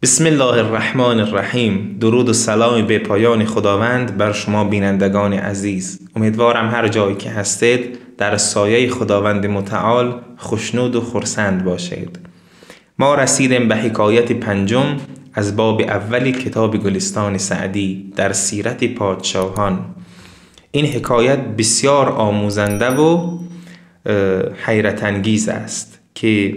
بسم الله الرحمن الرحیم. درود و سلام به پایان خداوند بر شما بینندگان عزیز. امیدوارم هر جایی که هستید در سایه خداوند متعال خوشنود و خرسند باشید. ما رسیدیم به حکایت پنجم از باب اول کتاب گلستان سعدی در سیرت پادشاهان. این حکایت بسیار آموزنده و حیرت انگیز است که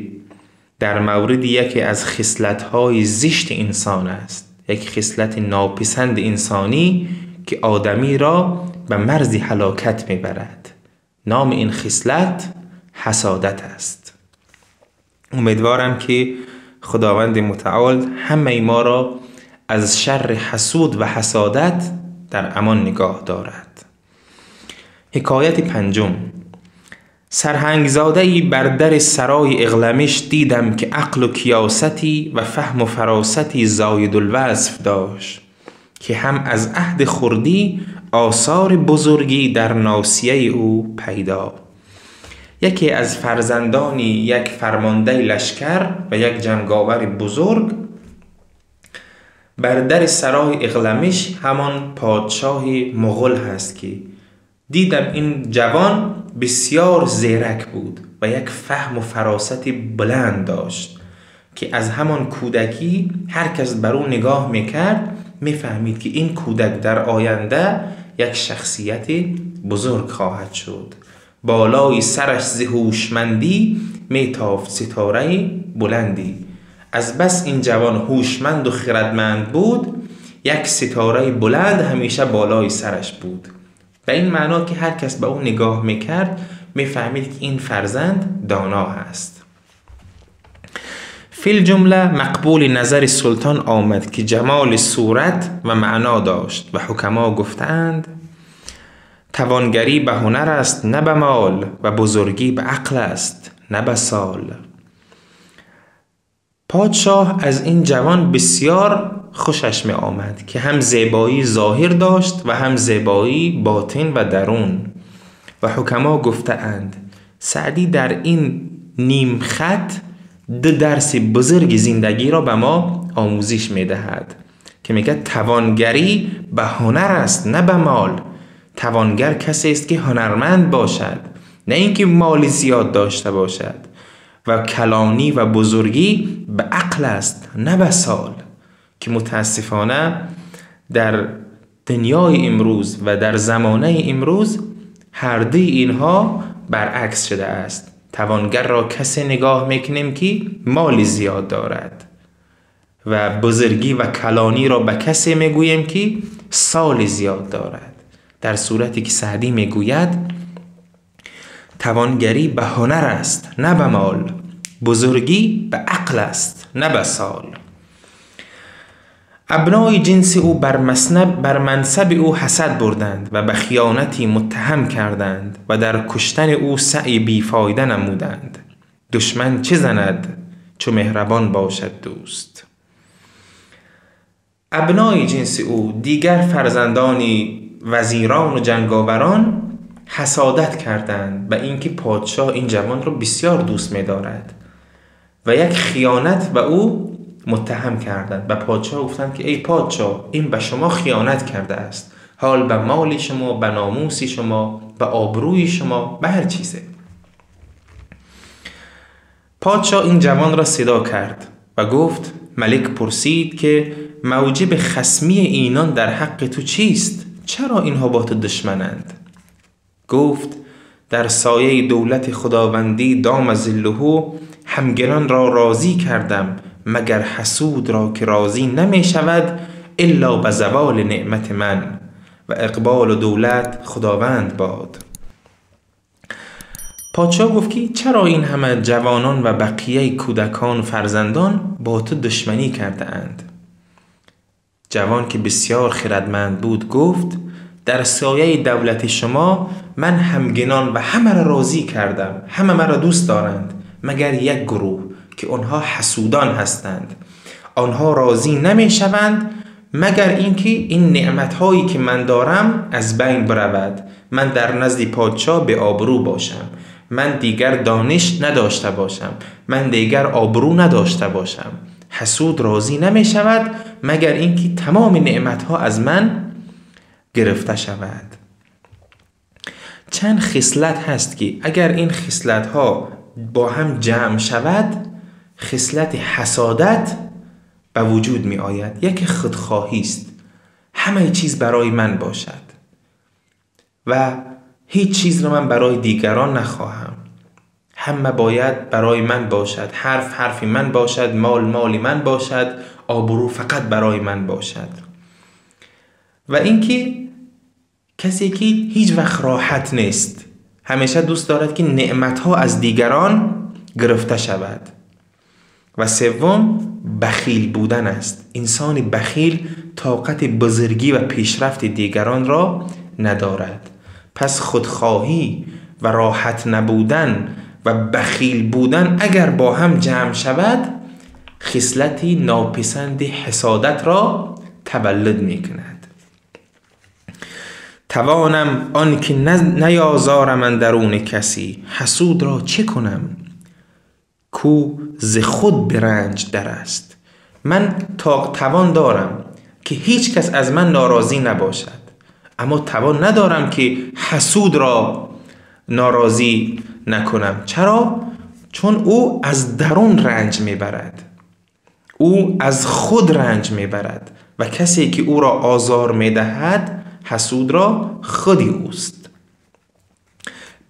در مورد یکی از خصلت‌های زشت انسان است، یک خصلت ناپسند انسانی که آدمی را به مرز هلاکت میبرد. نام این خصلت حسادت است. امیدوارم که خداوند متعال همه ما را از شر حسود و حسادت در امان نگاه دارد. حکایت پنجم. سرهنگزاده‌ای بر در سرای اغلمش دیدم که عقل و کیاستی و فهم و فراستی زاید الوصف داشت که هم از عهد خردی آثار بزرگی در ناصیه او پیدا. یکی از فرزندان یک فرمانده لشکر و یک جنگاور بزرگ بر در سرای اغلمش، همان پادشاه مغول هست، که دیدم این جوان بسیار زیرک بود و یک فهم و فراست بلند داشت که از همان کودکی هر کس بر او نگاه میکرد میفهمید که این کودک در آینده یک شخصیت بزرگ خواهد شد. بالای سرش ز هوشمندی میتافت ستاره بلندی. از بس این جوان هوشمند و خردمند بود، یک ستاره بلند همیشه بالای سرش بود. به این معنا که هر کس به او نگاه میکرد میفهمید که این فرزند دانا هست. فی الجمله مقبول نظر سلطان آمد که جمال صورت و معنا داشت و حکما گفتند توانگری به هنر است نه به مال و بزرگی به عقل است نه به سال. پادشاه از این جوان بسیار خوشش می آمد که هم زیبایی ظاهر داشت و هم زیبایی باطن و درون. و حکما گفته اند سعدی در این نیم خط دو درس بزرگ زندگی را به ما آموزش می دهد که میگه توانگری به هنر است نه به مال. توانگر کسی است که هنرمند باشد، نه اینکه مال زیاد داشته باشد. و کلانی و بزرگی به عقل است نه به سال، که متاسفانه در دنیای امروز و در زمانه امروز هر دوی اینها برعکس شده است. توانگر را کسی نگاه میکنیم که مال زیاد دارد و بزرگی و کلانی را به کسی میگوییم که سال زیاد دارد، در صورتی که سعدی میگوید توانگری به هنر است نه به مال، بزرگی به عقل است نه به سال. ابنای جنس او بر منصب او حسد بردند و به خیانتی متهم کردند و در کشتن او سعی بیفایده نمودند. دشمن چه زند چو مهربان باشد دوست. ابنای جنس او، دیگر فرزندان وزیران و جنگاوران، حسادت کردند به اینکه پادشاه این جوان را بسیار دوست می‌دارد و یک خیانت به او متهم کردند. به پادشاه گفتند که ای پادشاه، این به شما خیانت کرده است، حال به مال شما، به ناموس شما، به آبروی شما، به هر چیزه. پادشاه این جوان را صدا کرد و گفت ملک پرسید که موجب خصمی اینان در حق تو چیست؟ چرا اینها با تو دشمنند؟ گفت در سایه دولت خداوندی دام ظله همگنان را راضی کردم، مگر حسود را که راضی نمی شود الا به زوال نعمت من و اقبال و دولت خداوند باد. پادشاه گفت که چرا این همه جوانان و بقیه کودکان و فرزندان با تو دشمنی کرده اند؟ جوان که بسیار خردمند بود گفت در سایه دولت شما من همگنان و همه را راضی کردم، همه مرا دوست دارند مگر یک گروه که آنها حسودان هستند. آنها راضی نمی شوند مگر اینکه این نعمتهایی که من دارم از بین برود، من در نزد پادشاه به آبرو باشم، من دیگر دانش نداشته باشم، من دیگر آبرو نداشته باشم. حسود راضی نمی شود مگر اینکه تمام نعمتها از من گرفته شود. چند خصلت هست که اگر این خصلت ها با هم جمع شود خصلت حسادت به وجود می آید. یکی خودخواهی است، همه چیز برای من باشد و هیچ چیز را من برای دیگران نخواهم، همه باید برای من باشد، حرف حرفی من باشد، مال مال من باشد، آبرو فقط برای من باشد. و اینکه کسی که هیچ وقت راحت نیست، همیشه دوست دارد که نعمتها از دیگران گرفته شود. و سوم بخیل بودن است. انسان بخیل طاقت بزرگی و پیشرفت دیگران را ندارد. پس خودخواهی و راحت نبودن و بخیل بودن اگر با هم جمع شود خصلت ناپسند حسادت را تولد می کند. توانم آن که نیازارم اندرون کسی، حسود را چه کنم کو ز خود به رنج در است. من توان دارم که هیچ کس از من ناراضی نباشد، اما توان ندارم که حسود را ناراضی نکنم. چرا؟ چون او از درون رنج میبرد، او از خود رنج میبرد و کسی که او را آزار میدهد حسود را خودی اوست.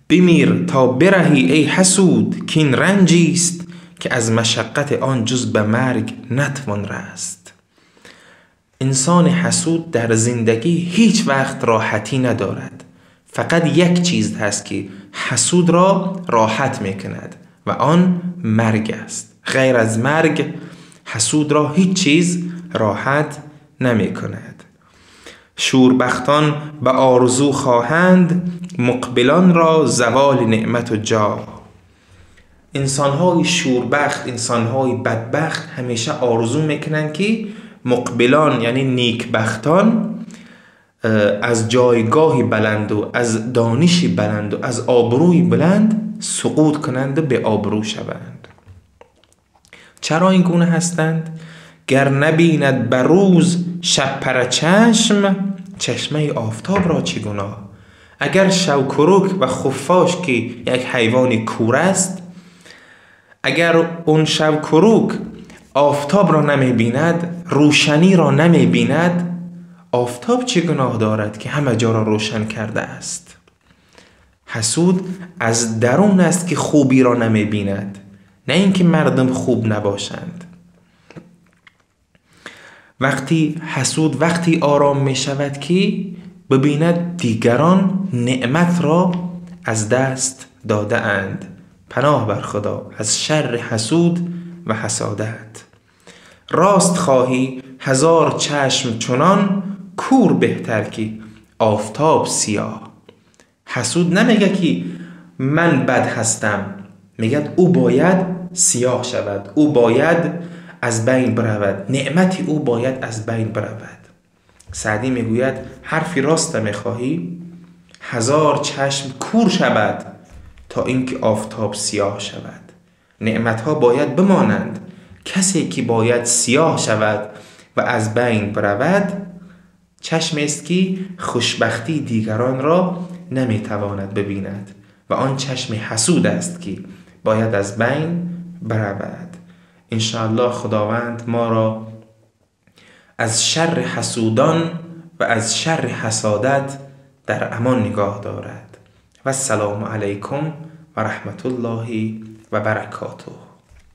بمیر تا برهی ای حسود کاین رنجی است که از مشقت آن جز به مرگ نتوان رست. انسان حسود در زندگی هیچ وقت راحتی ندارد. فقط یک چیز هست که حسود را راحت میکند و آن مرگ است. غیر از مرگ حسود را هیچ چیز راحت نمیکند. شوربختان به آرزو خواهند مقبلان را زوال نعمت و جاه. انسانهای شوربخت، انسانهای بدبخت همیشه آرزو میکنند که مقبلان یعنی نیکبختان از جایگاه بلند و از دانش بلند و از آبروی بلند سقوط کنند و به آبرو شوند. چرا این گونه هستند؟ گر نبیند بر روز شب پر چشم، چشمه آفتاب را چه گناه. اگر شوکرک و خفاش که یک حیوان کور است، اگر اون شوکرک آفتاب را نمی بیند، روشنی را نمی بیند، آفتاب چه گناه دارد که همه جا را روشن کرده است؟ حسود از درون است که خوبی را نمی بیند، نه اینکه مردم خوب نباشند. وقتی حسود وقتی آرام می شود که ببیند دیگران نعمت را از دست داده اند. پناه بر خدا از شر حسود و حسادت. راست خواهی هزار چشم چنان، کور بهتر که آفتاب سیاه. حسود نمیگه که من بد هستم، میگه او باید سیاه شود، او باید از بین برود، نعمت او باید از بین برود. سعدی میگوید حرفی راست میخواهی، هزار چشم کور شود تا اینکه آفتاب سیاه شود. نعمتها باید بمانند، کسی که باید سیاه شود و از بین برود چشم است که خوشبختی دیگران را نمیتواند ببیند و آن چشم حسود است که باید از بین برود. انشاءالله خداوند ما را از شر حسودان و از شر حسادت در امان نگاه دارد. و السلام علیکم و رحمت الله و برکاته.